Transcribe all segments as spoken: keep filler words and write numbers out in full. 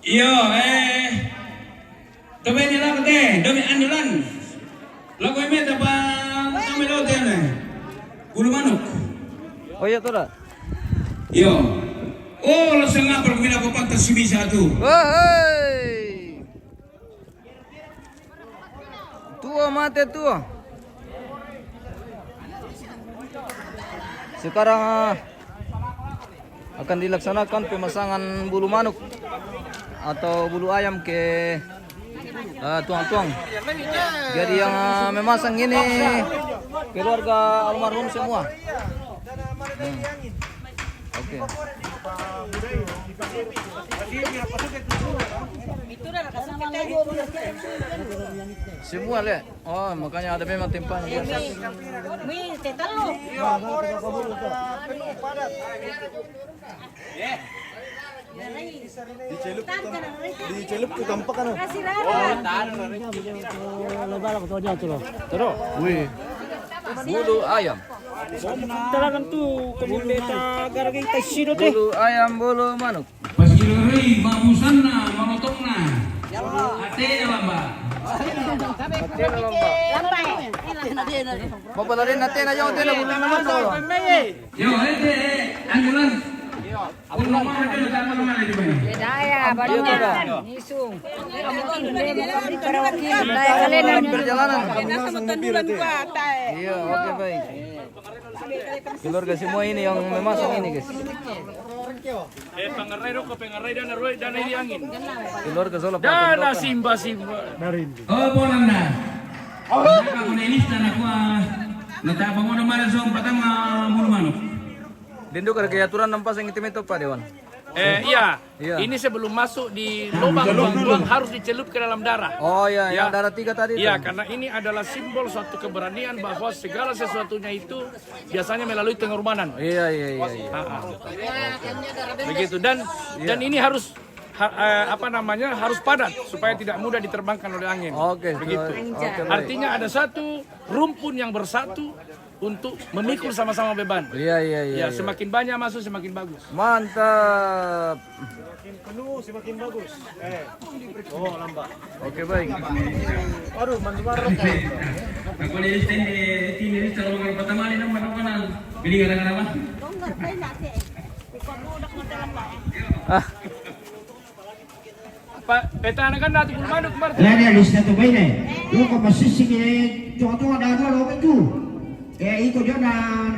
Iyo, eh. Tobe ni lako te, domi anjulan. Lako eme tapa, tame lo te ne. Bulu manuk. Oh iya, tora. Iyo. Oh, lo sengapa mina ko pantas si bisa tu. Wahai. Tua mate tua. Sekarang, ah, akan dilaksanakan pemasangan bulu manuk atau bulu ayam ke, ah, tuang-tuang. Jadi yang, ah, memasang ini keluarga almarhum semua. Hmm. Oke. Semua le. Oh, makanya ada memang tempatnya. Ini. Wih, teh telu. Dicelup tu tampak kan? Kasih rara. Terus. Wih. Bulu ayam. Talangan tu kami beta gara-gara kita sido teh. Bulu ayam, bulu manuk. Pasilorei, mabusanna, malotongna. Atena lamba. Atena lamba. Mau palarin atena, jauh atena, bukan lamba. Yo, ente, eh, ambulan. Ambulan mana kena, tak mana mana di mana? Daya, baru nisung. Perjalanan. Iya, oke, baik. Keluarga semua ini yang memasang ini, guys. Eh, pengerai rokok, pengerai dana roi, dana ini angin. Keluarga Solo. Dana simba-simba. Oh, ponanna. Kenapa aku naik lista, nak, wah? Nak apa mau nomor song pertama bulu manuk? Dendo kada kaya aturan nampak sing itu, Pak Dewan. Eh, iya. Iya. Ini sebelum masuk di lubang buang-buang harus dicelup ke dalam darah. Oh iya, yang darah tiga tadi. Iya, karena ini adalah simbol suatu keberanian bahwa segala sesuatunya itu biasanya melalui pengorbanan. Iya, iya, iya, iya. Ah, ah. Begitu. Dan dan ini harus ha- eh, apa namanya, harus padat supaya tidak mudah diterbangkan oleh angin. Oke, begitu. Oke, baik. Artinya ada satu rumpun yang bersatu untuk memikul sama-sama beban. Iya, iya, iya. Ya, semakin banyak masuk, semakin bagus. Mantap. Semakin penuh, semakin bagus. Eh. Oh, lamba. Oke, baik. Aduh, mandu bareng. Aku lihat ini, ini, ini calon pertama ini nama mana? Beli gara-gara apa? Ah. Apa, petana kan dati bulu manuk kemarin. Lagi ada satu bayi nih. Lu kok masih sih gini, cowok-cowok ada dua lo itu. Eh, itu dia na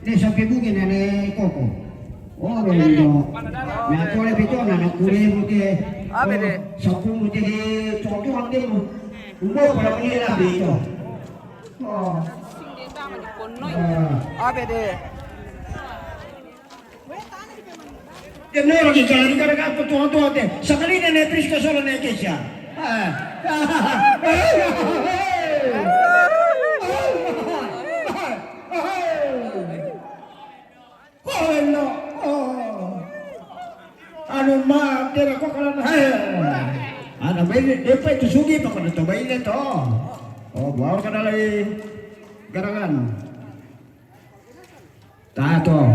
ne sampai bugin na ne koko. Oh, lo lo. Na kole pito na na kule mute. Abe de. Sapu mute de, cowok-cowok de. Umbo pala mune la pito. Oh. Abe de. Tenoro ki kala di kara kapo tuo tuo te. Sakalina ne Prisca solo ne Kesia. Ah. Kono. Oh. Anu ma tera ko kala na. Ana mai depe tu sugi pa kono to mai le to. Oh, buat kana lai garangan. Tato.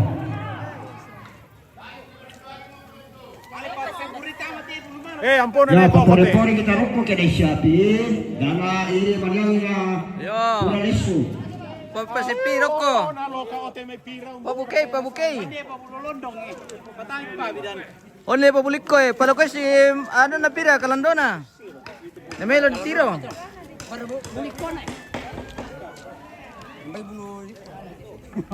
Eh, ampun. Ya, nih, papore-pore kita rokok ke desa pi. Dana iri maniang na. Yo. Pura lesu. Papasipi rokok. Pabukei, pabukei. One pabuliko, eh, pala ko si, anu, na pira kalandona. Na melo di tiro.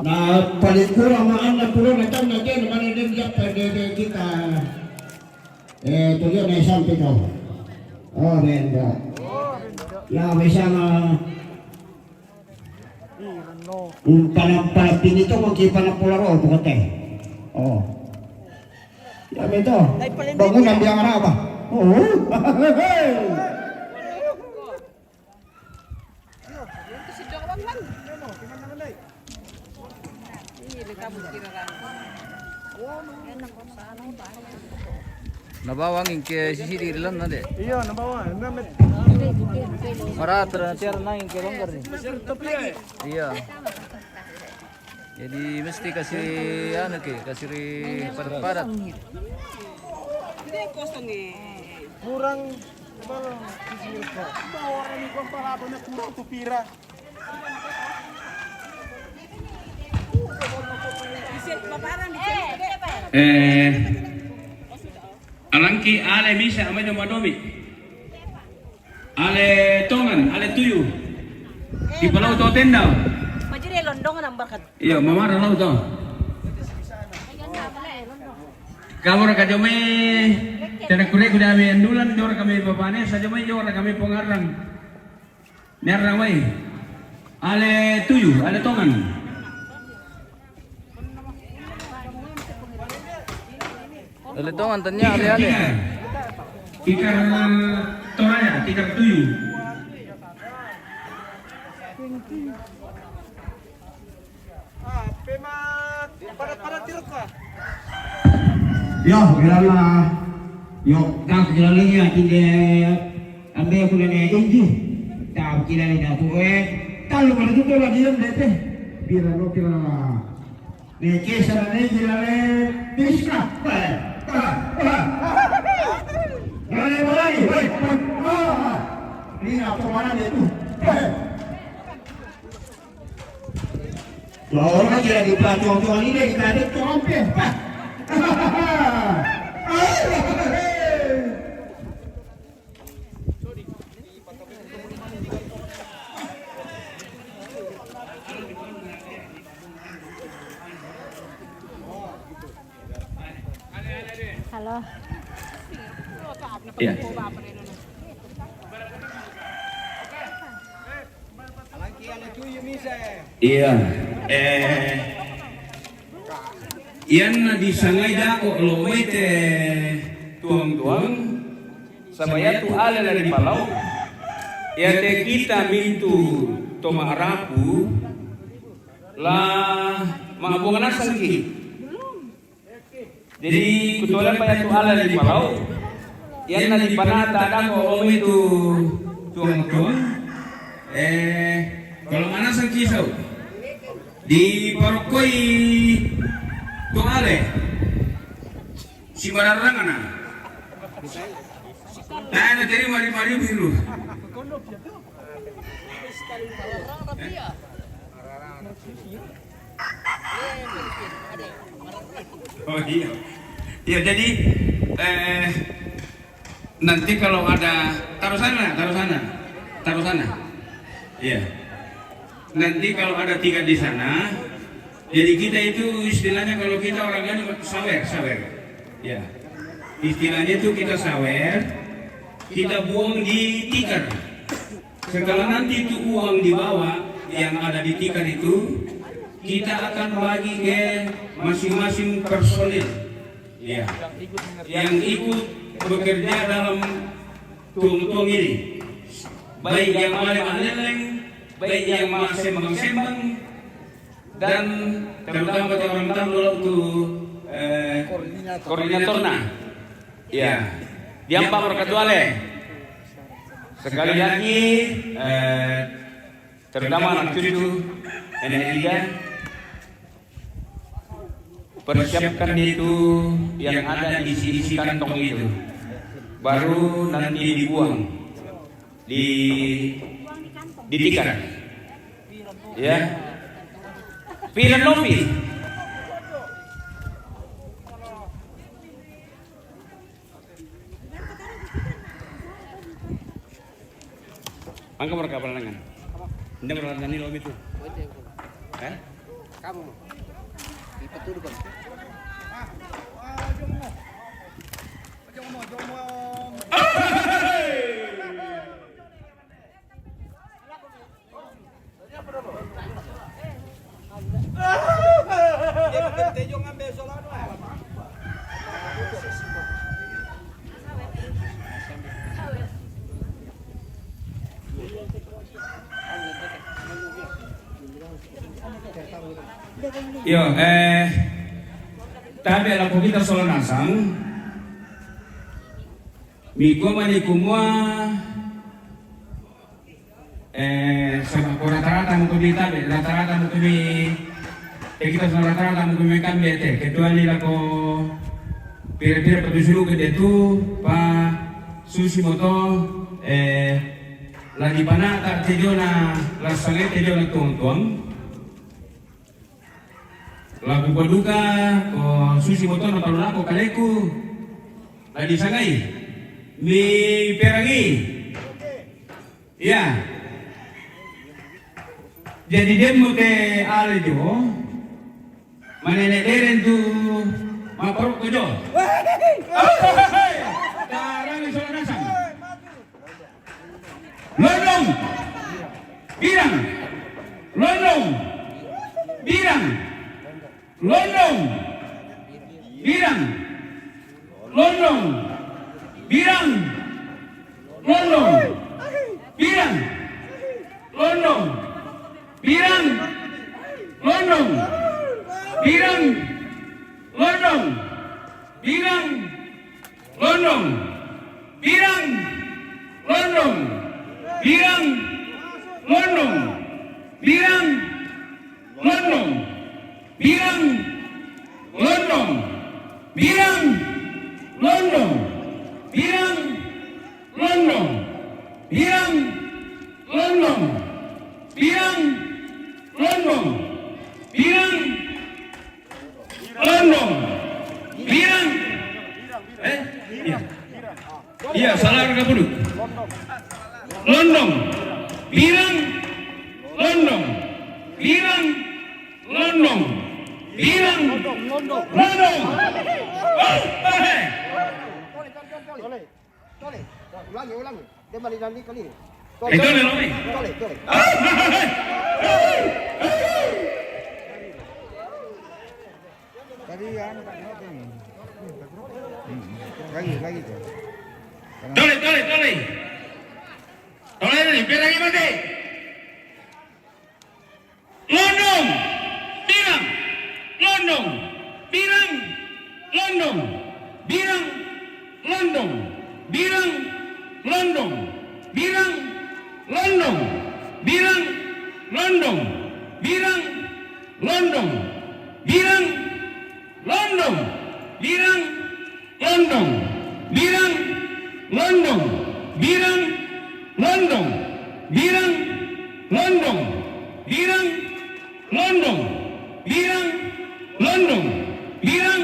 Na palikura ma anna pulona tanna dia na mane den dia pa de de kita. Eh, tujuh na sampai kau. Oh, benda. Ya, bisa ma. Pana pana pinito ko ki pana pularo ko te. Oh. Ya beto. Bangunan dia ngaraba. Oh. Na bawang ingke sisi di rilan na de. Iya, na bawang. Na met. Mara ter tiar na ingke longgar ni. Iya. Jadi mesti kasih anu ke, kasih ri padat-padat. Kurang, kurang tu pira. Eh, alangki ale misa amai doma domi. Ale tongan, ale tuyu. Di palau to tenda. Maju deh londong nambar kat. Iya, mamara lau to. Kamu raka jomai tena kure kuda me andulan jora kami babane sa jomai jora kami pengarang. Nerang wai. Ale tuyu, ale tongan. Ale tongan tanya ale ale. Tikar, tikar toraya, tikar tuyu. Yo, bilala. Yo, kak bilala ya tinde. Ambe kuna ne inju. Ta kila ne da tu eh. Talu mana tu tola diam dete. Bila no kila. Ne kesa ne kila ne. Piska. Bale bale. Ni apa mana dia tu? Lawan aja di pelacuan-cuan ini di kadet compe. Halo. Iya. Iya. Eh, iyan na disangai dako lo mete tuang-tuang, sabaya tu ale la di palau. Iya te kita mintu toma arapu la maabongan asangki. Jadi, kutola pa yatu ala di palau. Yan na di panata dako omi tu tuang-tuang. Eh, kalau mana sang kisau. Di parokoi tu ale. Si bararang ana. Nah, na terima lima ribu dulu. Oh iya. Iya, jadi eh, nanti kalau ada taruh sana, taruh sana, taruh sana. Iya. Nanti kalau ada tiga di sana, jadi kita itu istilahnya kalau kita orang kan sawer, sawer. Ya. Istilahnya itu kita sawer, kita buang di tikar. Setelah nanti itu uang dibawa yang ada di tikar itu, kita akan bagi ke masing-masing personil, ya, yang ikut bekerja dalam tuang-tuang ini, baik yang male maleleng, baik yang masembang-sembang, dan terutama orang tahu dulu tu eh, koordinator na. Ya, diampa berketua le. Sekali lagi, eh, terutama anak cucu, nenek Ida, persiapkan itu yang ada isi-isi kantong itu. Baru nanti dibuang di di tikar. Ya. Pila nopi. Angka berapa pandangan? Nda berapa nani lo itu? Eh? Kamu mau? Ipa tudu kan? Iyo, eh, tabe lako kita sola nasang. Miko mani kumua Eh, saba ko rata-rata mo kami tabe, rata-rata mo kami, eh, kita sa rata-rata mo kami kambe te, kecuali lako Pira-pira patusuduke de tu, pa susi moto, eh, la dipanata te jona, la sangete jona tuang-tuang. La kupaduka, ko susi moto na palunako kaleku, la disangai, mi perangi. Iya. Jadi demmo te ale jo, manene deren tu maparokko jo. Tarang iso nasang. Londong. Birang. Londong. Birang. Londong. Birang. Londong. Birang. Londong. Birang. Londong. Birang. Londong. Birang. Londong. Birang. Londong. Birang. Londong. Birang. Londong. Birang. Londong. Birang. Londong. Birang. Londong. Birang. Londong. Birang. Londong. Birang. Londong. Birang. Londong. Birang. Eh? Iya. Iya, salah harga buduk. Londong. Birang. Londong. Birang. Londong. Birang. Londong. Oh, eh. Tole, tole, tole. Ulangi, ulangi. Dia balik lagi kali ini. Eh, tole, tole. Tole, tole. Tadi anu tak kena tu. Hmm. Lagi, lagi tu. Tole, tole, tole. Tole ni, biar lagi mati. Londong. Birang. Londong. Birang. Londong. Birang. Londong. Birang. Londong. Birang. Londong. Birang. Londong. Birang. Londong. Birang. Londong. Birang. Londong. Birang. Londong. Birang. Londong. Birang. Londong. Birang. Londong. Birang. Londong. Birang.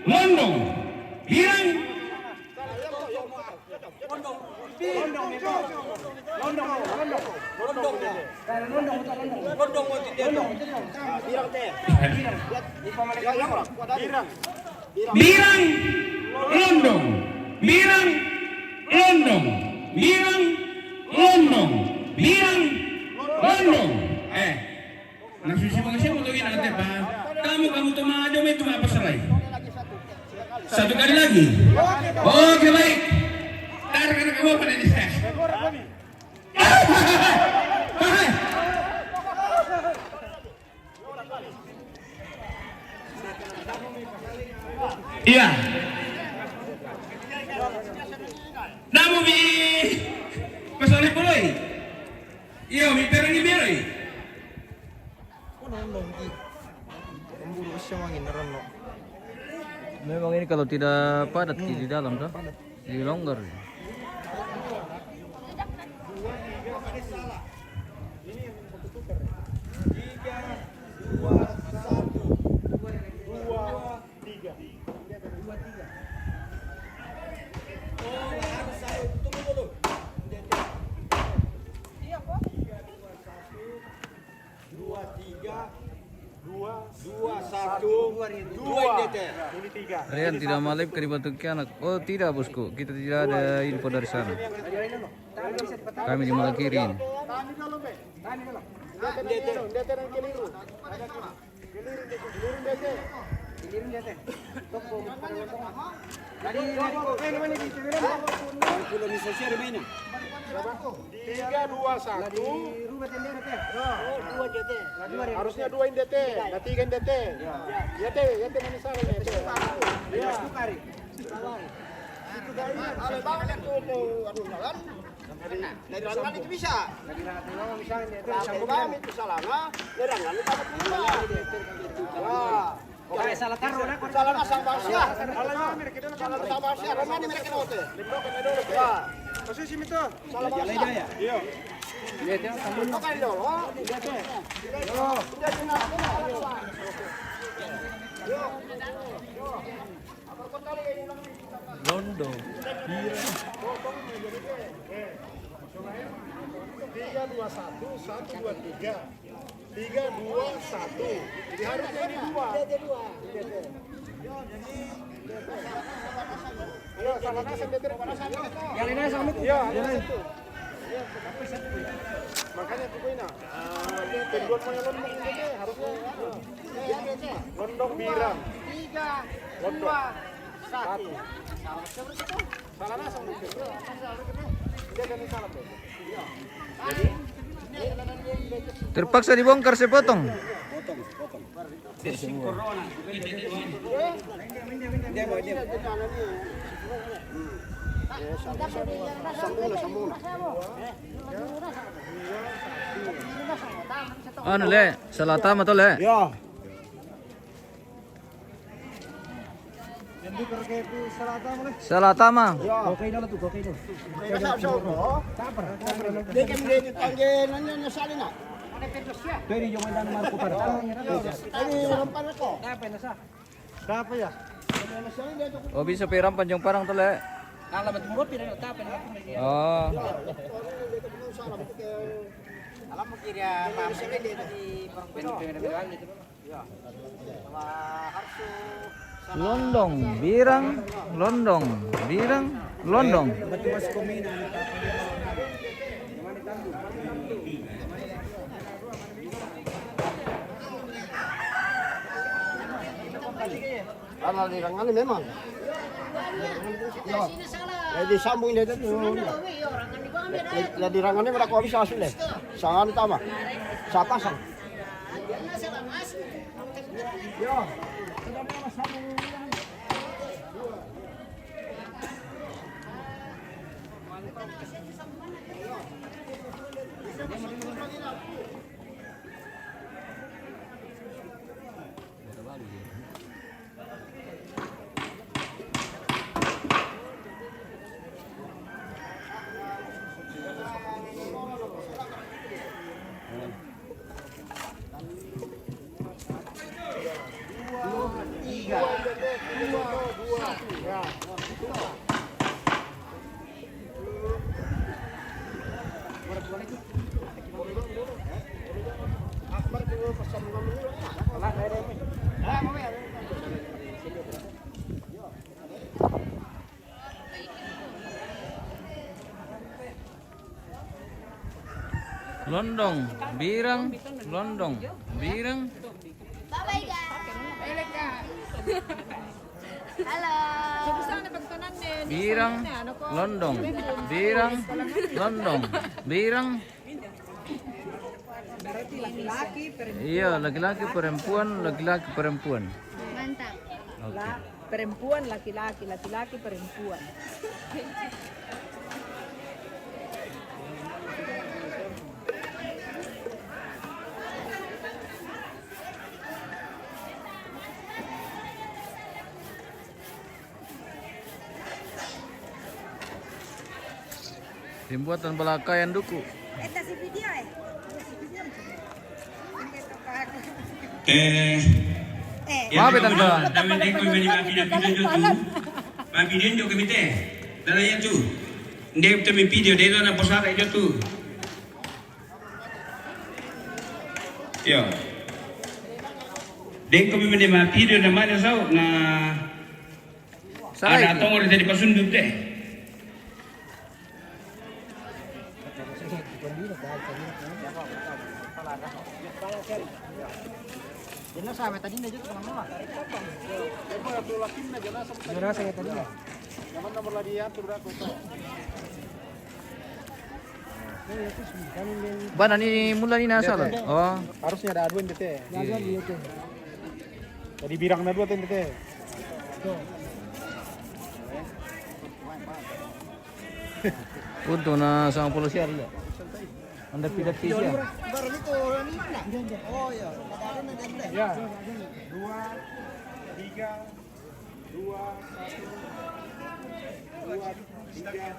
Londong. Birang. Birang, londong, birang, londong, birang, londong, birang, londong. Eh, nasusi bang siapa tu ina tepa? Kamu, kamu tu maju itu apa salah? Satu kali lagi. Oke, baik. Tarik anak kamu pada di. Iya. Namu mi pasal boloi. Iya, mi perangi boloi. Memang ini kalau tidak padat di, di dalam, toh? Di longgar. Dua, tiga, dua, dua, satu, dua. Rian tidak malip ke dibantu kianak. Oh, tidak, bosku. Kita tidak ada info dari sana. Kami di Malakirin. Tiga, dua, satu. Harusnya dua indete, na tiga indete. Iya te, iya te, mana salah ya te. Iya. Kalau banget tuh, tuh, aduh, jalan. Dari langgan itu bisa. Dari langgan itu bisa. Nah. Salah taruh, nah. Salah masang bangsia. Salah masang bangsia. Mana mereka tahu tuh? Ya. Posisi itu. Salah bangsia. Iya. Bukan dulu. Londo. Tiga dua satu, satu dua tiga. Tiga dua satu. Jadi harusnya ini dua. Iya, salah nasib dia tadi. Yang ini sama itu. Iya, ada satu. Makanya aku ini. Kedua punya londong ini harusnya. Londong birang. Tiga, dua, satu. Salah nasib. Dia kan salah tuh. Terpaksa dibongkar sepotong. Anu le, salah tama to le. Ya. Salah tama. Ya. Dia kan dia tangge nanya nyesali nak. Tadi cuma dan Marco Parto. Ini orang Parto. Siapa ya? Oh, bisa perang panjang parang to le. Kalau betul ngopi dan tak apa. Oh. Alam kira di parang peno. Londong, birang, londong, birang, londong. Karena di Rangani memang. Ya. Jadi sambung dia itu. Lah di Rangani berapa bisa hasil deh. Sangat utama. Siapa sang? Ya. Londong, birang, londong, birang. Bye-bye, guys. Halo. Birang, londong, birang, londong, birang. Iya, laki-laki, perempuan, laki-laki, perempuan. Mantap. Oke. Perempuan, laki-laki, laki-laki, perempuan. Pembuatan balakaian duku. Eh, maaf ya, Tante. Tapi dia kau main video, video tu. Main video tu kami teh. Dah ya tu. Dia kami video dia tu nak posara itu tu. Yo. Dia kami main video nama dia sau na. Ada tong orang jadi pasunduk deh. Jenazah sampai tadi ndak juga sama. Jenazah sampai tadi. Zaman nomor lagi atur dah kota. Bana ni mula ni nasa lah. Oh. Harusnya ada aduan bete. Jadi birang na dua tente. Untung na sama polisi ada. Anda tidak tiga. Baru itu orang ini mana? Oh ya. Ya. Dua. Tiga, dua, satu, dua, tiga.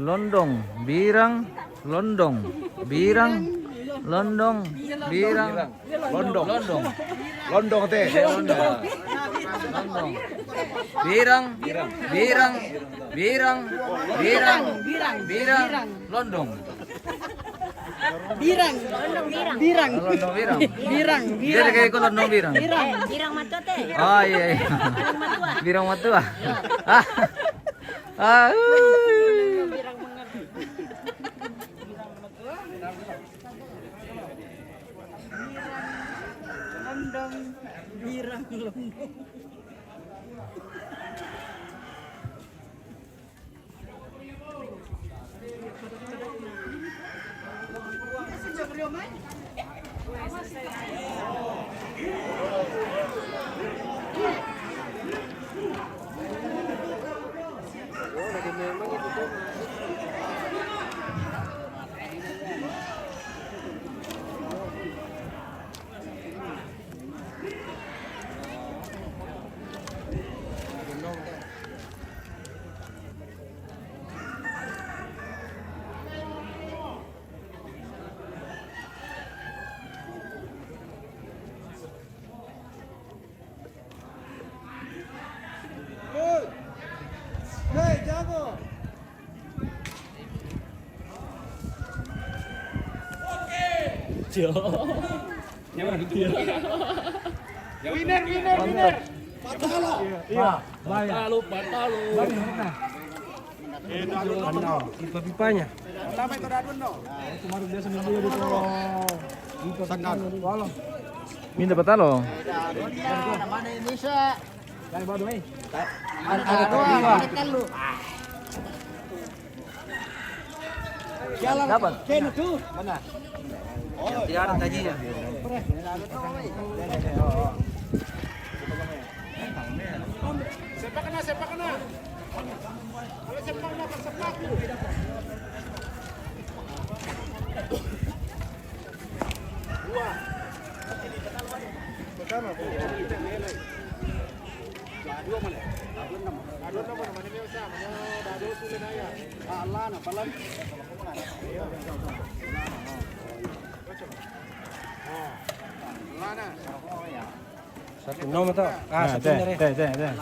Londong, birang, londong, birang, londong, birang, londong, londong, londong, teh, londong, londong, birang, birang, birang, birang, birang, londong. Birang. Birang. Londong birang. Birang. Dia birang. Kayak ikut londong birang. Birang. Birang matua teh. Oh iya, iya. Birang matua. Birang matua. Ah. Ah. Birang matua. Londong. Birang londong. Hei, jago. Winner, winner, winner. Patalo. Iya, iya. Patalo, patalo. Pipa-pipanya. Kemarin biasa minggu di tolong. Minta patalo. Mana Indonesia? Dari baru, eh. Ada dua, ada telu. Jalan. Dapat. Kena tu. Mana? Oh, tiada tadi ya. Sepak kena, sepak kena. Kalau sepak kena, sepak. Dua. Pertama. Dua mana? Dua mana? Mana dia usah? Mana dua sudah naya? Ah, Lana, Palan. Ah, Lana. Satu nomor tu. Ah, nah, satu teh, teh, teh, teh.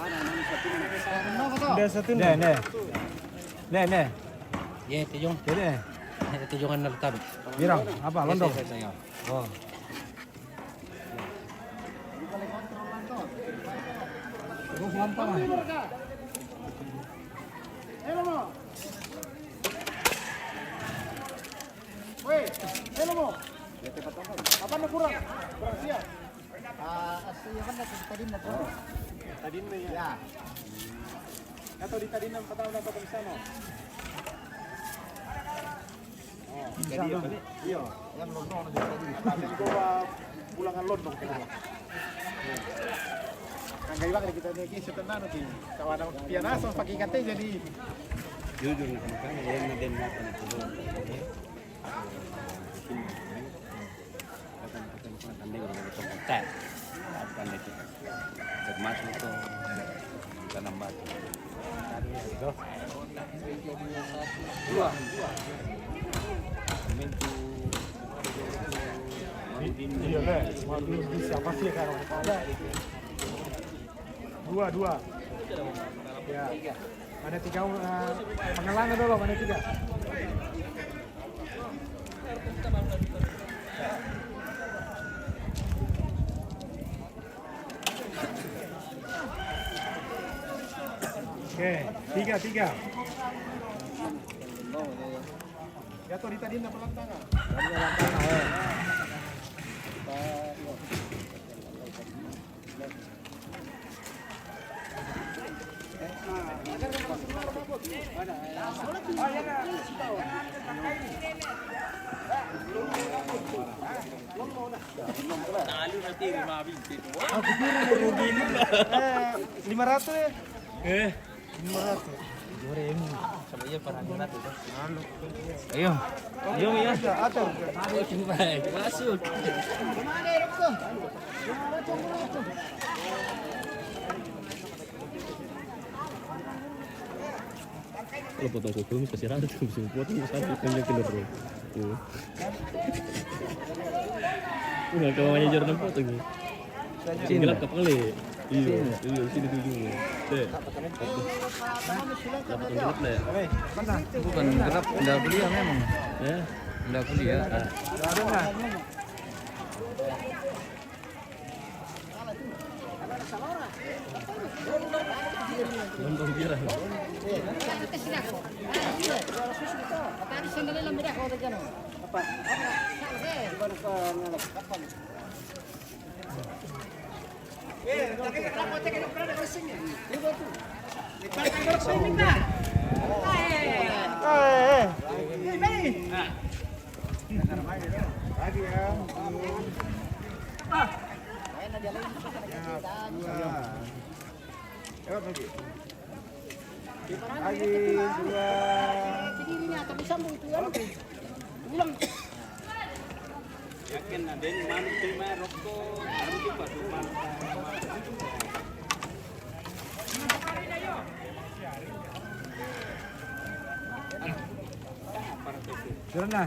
Dia satu. Deh, deh. Deh, deh. Ye, tijong. Deh, deh. Ye, tijongan na tabi. Birang, apa? Londong. Yes, yes, yes. Oh. Terus lampang. Weh, hello mo. Apa na kurang? Kurang siap. Ah, asli apa na tadi na tu? Tadi na ya. Ya. Atau di tadi na patalo na tu kung saan. Oh, jadi apa ni? Iya. Yang londong na tadi. Tapi ko ba pulangan londong kena. Ang gaiwa kita ni kisa tanah ni. Kawan pian asal pakai kate jadi. Jujur na kama kama, yan na din natin ito. Dua. Iya, le. Waduh, bisa pasti kan. Dua, dua. Ya. Mana tiga, eh, pengelana dulu, mana tiga? Oke, tiga, tiga. Ya, tuh, di tadi nggak pernah tangan. Tadi nggak pernah, ya. Kita, yuk. Eh, lima ratus ya? Eh, lima ratus. Goreng sama iya parang gratis. Ayo. Ayo, iya. Baik, masuk. Kalau potong kuku, ini pasti rada tuh, bisa potong, bisa potong yang keluar. Tuh. Udah, kalau mau jujur, nampak tuh. Sini. Gelap kapal, eh. Iya, sini. Iya, sini tuh juga. Teh. Dapat gelap, deh. Bukan gelap, nggak kuliah memang. Ya. Nggak kuliah. Nggak ada, nggak? Lontong tiram. Lagi dua. Jadi ini nih, tapi sambung itu kan. Ulang. Yakin ada yang mana terima rokok, baru juga tuh, Bang. Karena.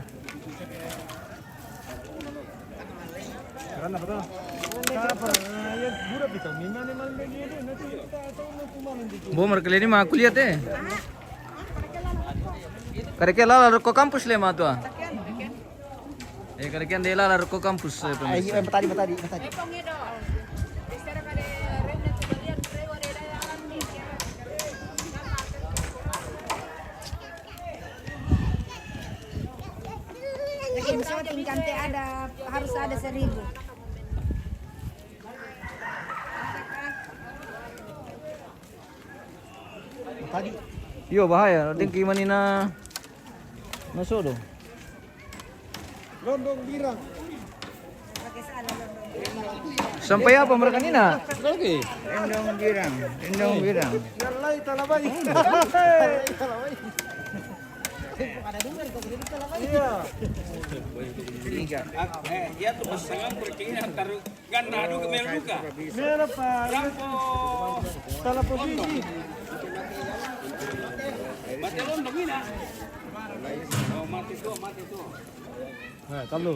Karena betul. Bo, mereka ini mah kuliah teh. Kareke lala roko kampus le ma tua. Eh, kareke ande lala roko kampus, eh, pemirsa. Ayo, eh, matadi, matadi, matadi. Bikin syuting kan teh ada, harus ada seribu. Tadi. Iyo, bahaya. Dengki manina. Masuk dong. Londong birang. Sampai apa mereka ni nak? Lagi. Londong birang, londong birang. Yang lain tak labai. Tak labai. Ada dua, kita jadi tak labai. Iya. Tiga. Eh, dia tuh pasangan berkeinginan taruh. Ganda adu ke melu duka. Mera pa. Rampo. Salah posisi. Mati lontong ini. Oh, mati tuh, mati tuh. Nah, kalu.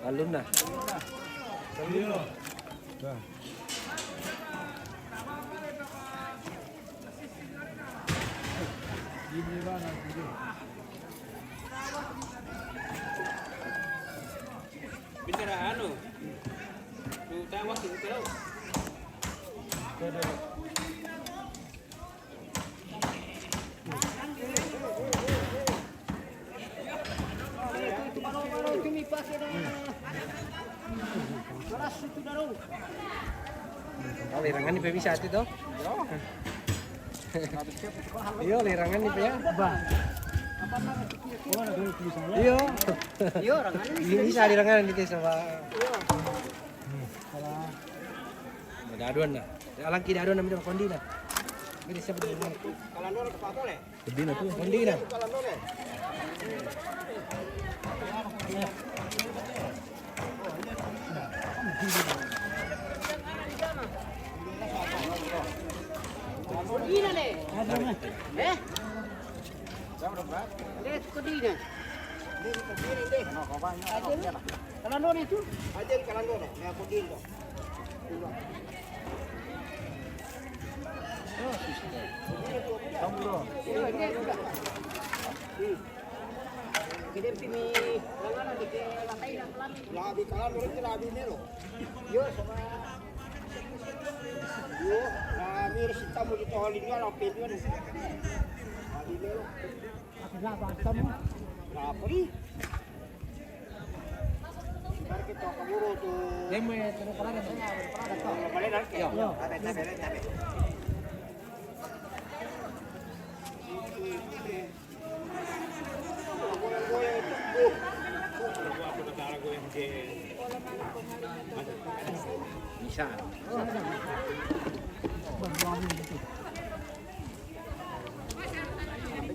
Kalu nah. Kalu. Nah. Bicara anu. Tuh, tahu waktu itu. Oh, lerangan ni pe bisa ati to? Iyo, lerangan ni pe ya. Iyo. Iyo, rangan ni. Bisa lerangan ni te sama. Daduan na. Alangki daduan na mi dong kondi na. Beri siapa dulu? Kalau dulu ke Pak Tole. Pedina tu. Kondi na. Kondi na ne. Eh? Deh, kondi na. Kalandona itu? Aja di kalandona, ya kondi na. Labi kalandona itu labi melo. Yo, sama. Yo, labi sitamu di tohol ini, labi melo. Labi melo. Aku nggak bangsa mu. Labi. Bisa.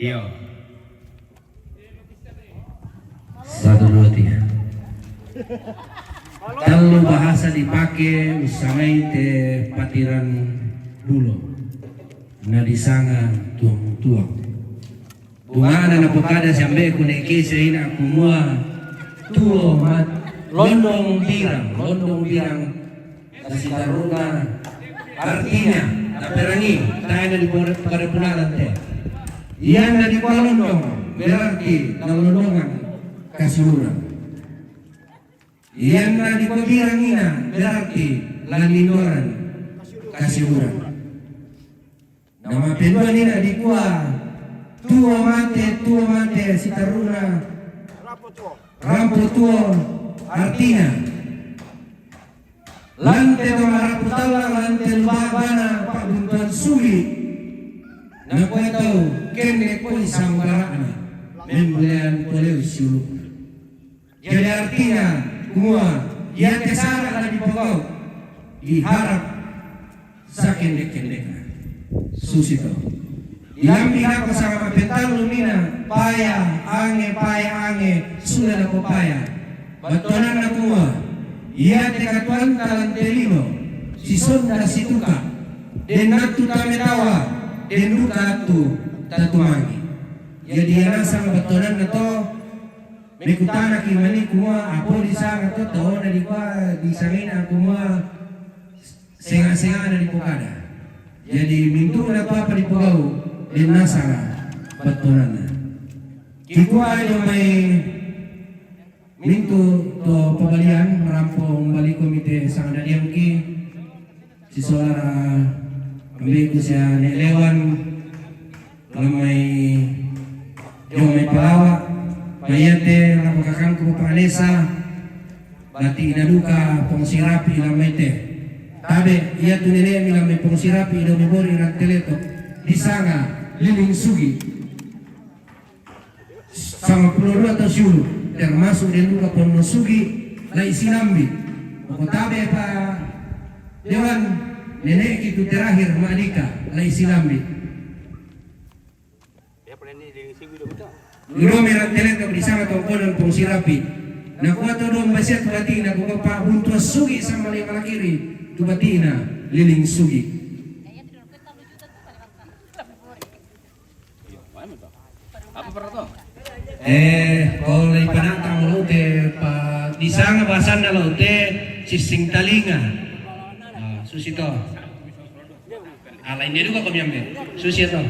Iyo. Satu, dua, tiga. Tallu bahasa dipake ussangai te patirang bulo, na disanga tuong-tuong. Bungana napokada siambeku naekke siaina kumua tuo mat-, londong birang, londong birang. Nasitaruna artinya, taperangi, taena di pore-, pore punalante. Ianna dikua londong, berarti nalondongan kasiurang. Ianna dikua birang ina, berarti lalindoran kasiurang. Namapendua nina dikua, tuo mate, tuo mate, sitaruna rampo tuo, artinya. Lante to marapu talla, lante luba bana pabbuntuan sugi. Nakua tau, kenne koi sanggara'na, membulean poleo siulukna. Jadi artinya, kumua, iate sara la dipogau, diharap sakendek-kendekna. Susi to. Ilambi nako sanga mapetallu mina, paya ange, paya ange, sudah nako paya. Battuananna kumua, iate katuoanta lante lino, sisonda situka, den nattu tametawa, den duka attu tatumangi. Jadi ianasang battuananna to, mekutanaki mani kumua, apo disanga to, taona dikua, disangaina kumua, senga-sengana dipokada. Jadi, mintu'na tu apa dipogau, den nasanga battuananna. Kikua jo mai mintu to pabalian, marampo mbaliko mite sanga dadiangki, sisolara ambeku sia ne lewan, Lamai jo mai palawa, maiate lako kakangku Bapak Anesa, bati'na duka Pong Sirapi lamai te. Tabe, iatu nene'mi lamai Pong Sirapi, ido mibori ranteleto, disanga Liling Sugi. Sama pulo dua to siulu, termasuk den duka Ponno Sugi, lai Silambi. Mako tabe pa Dewan, nene'ki tu terakhir, Madika, lai Silambi. Idomi ranteleto disanga tongkonan Pong Sirapi. Nakua to domba sia tu bati'na, kukua pa buntua Sugi sama lai malakiri tu bati'na Liling Sugi. Apa para to? Eh, ko lai panatang lo te pa disanga bahasanna lo te sissing talinga. Ah, susi to. Ala ini duka ko miambe. Susi to.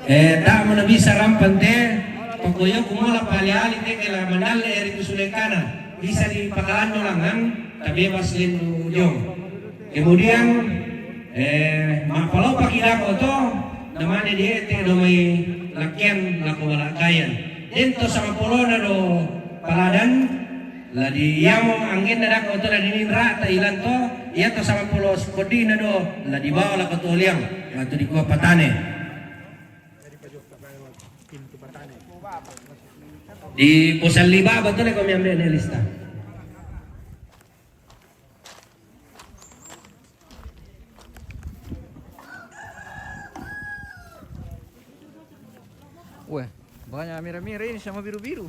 Eh, tak mana bisa rampante, pokoknya kumala pali-ali te kela mandalle eri tu sulekana. Bisa di pakalanno langan, tabebas lendu jong. Kemudian, eh, mappalopaki lako to, namane diete do mai lakkean lako balakayan. Den to sama polona do paladan, La di iamo anggenna dakko to la dininrata ilan to, iya to sama polo sekodina do, la dibawa lako to liang, la to dikua patane. Di posalli baba to le ko miambe ne lista. Weh, banyak merah-merah ini sama biru-biru.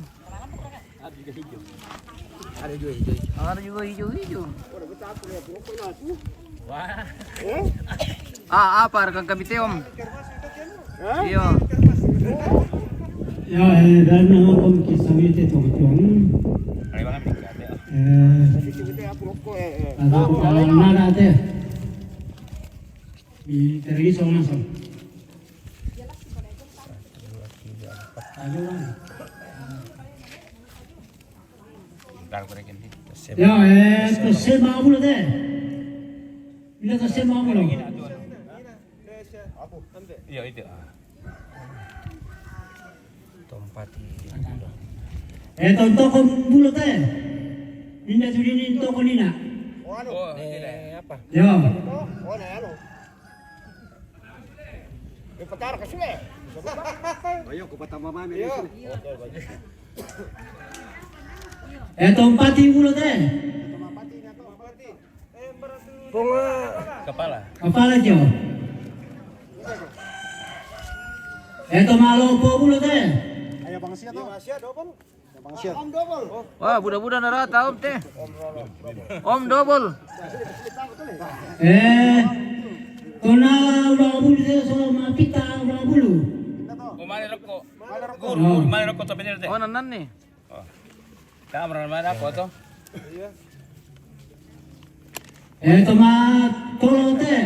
Ada juga hijau-hijau. Ada juga hijau-hijau. Wah. Ah, apa rekan kami teom? Iya. Ya, eh, dan apa kisah itu tuh, Tuan? Eh, ada bukan nada teh. Di television langsung. Ayo, Bang. Ya, eh, to sema ulo te. Ina to sema ulo. Iya, itu. Tompati. Eh, to toko bulo te. Ina sudini toko nina. Oh, eh, apa? Ya. Ayo, ku patama mami. Iya. Eh, tompati ulo te. Kepala. Kepala jo. Eto malo po bulo te. Ayo bang sia to. Bang sia. Wah, buda-buda narata om te. Om double. Eh, tona ulang bulu te so mapita ulang bulu. Kemana rokok? Guru, kemana rokok tapi te? Oh, nanan ni. Oh. Kamera mana foto? Eh, toma tolo te.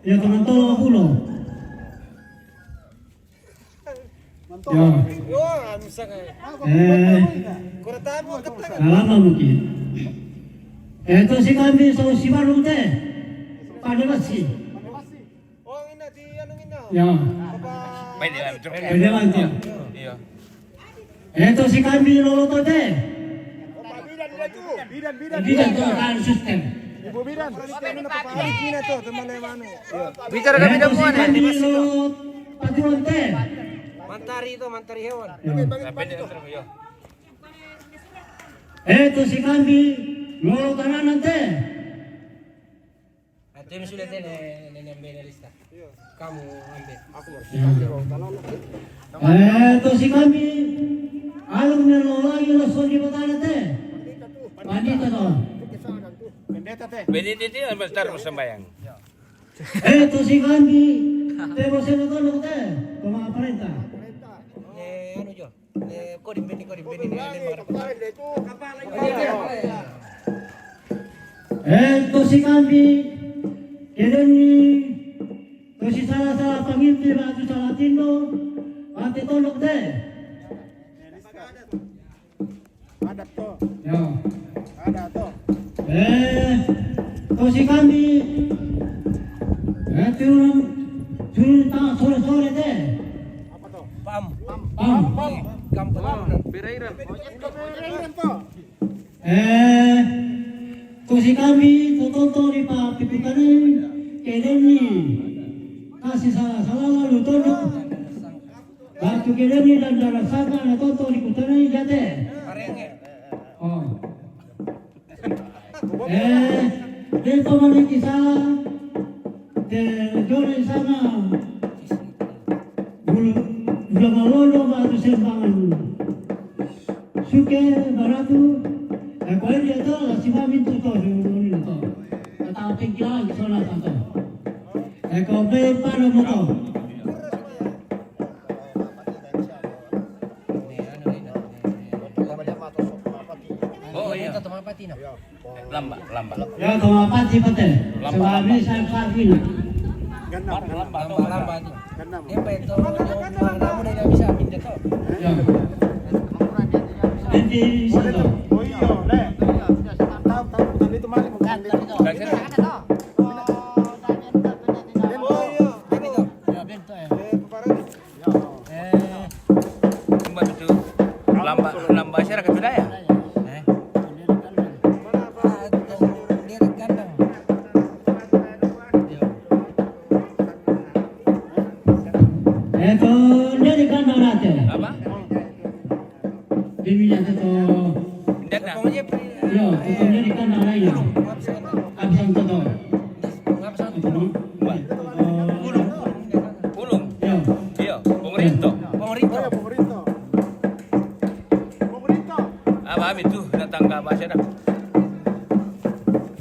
Ya, toma tolo pulo. Ya. Wah, bisa kayak. Eh, kurang tamu ketang. Lama mungkin. Eh, to si kami so si baru te. Pada masih. Oh, ina di anu ina. Ya. Apa? Pwede lang, joke. Pwede lang to. Iya. Eto si kami loloto te. Bidan, bidan. Bidan, bidan. Bidan to kan system. Ibu bidan. Bicara kami. Eto si kami loloto patuan te. Mantari to, mantari hewan. Ya. Pwede lang, iya. Eto si kami loloto nanan te. Atau yang sudah tene nene ambil dari lista. Kamu ambil. Aku harus. Ya. Eh, to si kami, alung ne lo lagi lo so di batana te. Pandita to. Pendeta te. Pendeta te ambil taruh sembahyang. Eh, to si kami, te bosena to lo te, pemaparenta. Eh, anu jo. Eh, kau di bini, kau di bini, ini marah. Eh, to si kami, kedeni, to si salah-salah panginti, batu salah tindo, mati tondok te. Ada to. Ya. Ada to. Eh, to si kami, eh, turun, turun ta sore-sore te. Apa to? Pam. Pam. Pam. Kampung. Birairan. Birairan to. Eh, to si kami, to tonto di pa piputani, kedeni. Kasi salah-salah lalu tondok. Batu kedeni dan darah saka na tonto di kutana ni jate. Oh. Eh, dito maniki sala. Te jone sana. Bulu, bulu malondo batu sembangan. Suke baratu. Eh, kau ini tu lah si mamin tu tu, tu, tu. Kata tinggi lagi sana tanto. Eh, kau pe pada motor. Oh, iya. Lamba, lamba. Ya, to mapati pate. Lamba, lamba. Lamba, lamba. Dia pe to, namu dia bisa pindah to. Ya. Nanti bisa to. Oh, iya, le. Tahu, tahu, tadi itu mali bukan itu. Oh, iya. Ini to. Ya, pintu ya. Eh, Kumba bitu lamba, lamba sera ka Judaya. Eh? Eh, to, dia di kandang rate. Apa? Dia minyak tu. Ndak na. Yo, to, dia di kandang rate. Absen to, to. Pulung. Pulung. Iya. Iya, pamarinto. Pamarinto. Pamarinto. Pamarinto. Ah, mami tu, datang ka bahasa dah.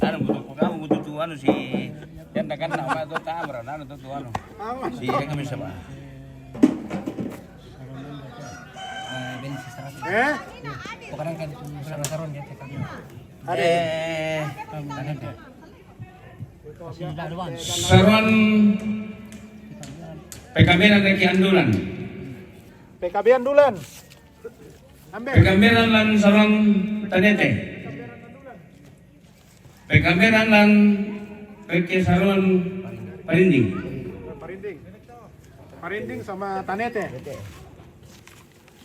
Anu, butuh, kamu butuh tu, anu, si, yang takkan nama tu, tak, anu, tu, tu, anu. Si, yang kami sama. Eh, ben si sarap. Eh? Pokoknya kan, sudah nasaron dia, cakap. Eh. Saron P K B lan Reki Andulan. P K B Andulan. Ambil. P K B lan Saron Tanete. P K B lan Reki Saron Parinding. Parinding. Parinding sama Tanete.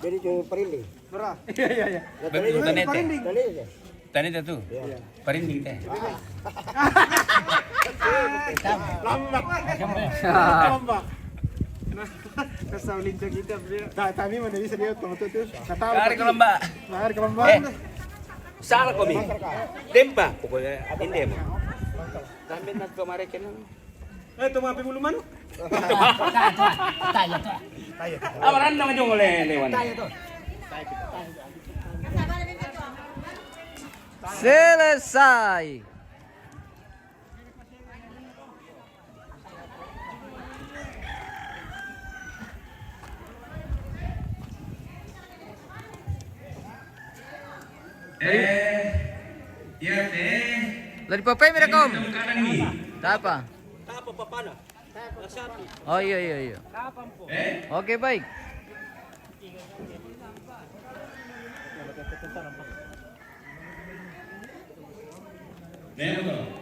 Jadi cuma Parinding. Berah. Iya, iya, iya. Betul, Tanete. Parinding. Tanete. Tadi itu tuh. Iya. Parinding teh. Lamba. Lamba. Nah, kesal lincah kita, bro. Nah, kami mana bisa dia tuh, tuh, tuh. Kata Lari ke lamba. Lari ke lamba. Eh, salah kami. Dempa, pokoknya ini mah. Sambil nak ke mereka ni. Eh, tu mapi bulu manuk. Taya, taya. Apa randang aja oleh lewan. Selesai. Eh, ya teh. Lah dipapai mira kom. Kanan ni. Tapa? Tapa papana? Sapi. Oh, iya, iya, iya. Eh, Oke, baik. neno to.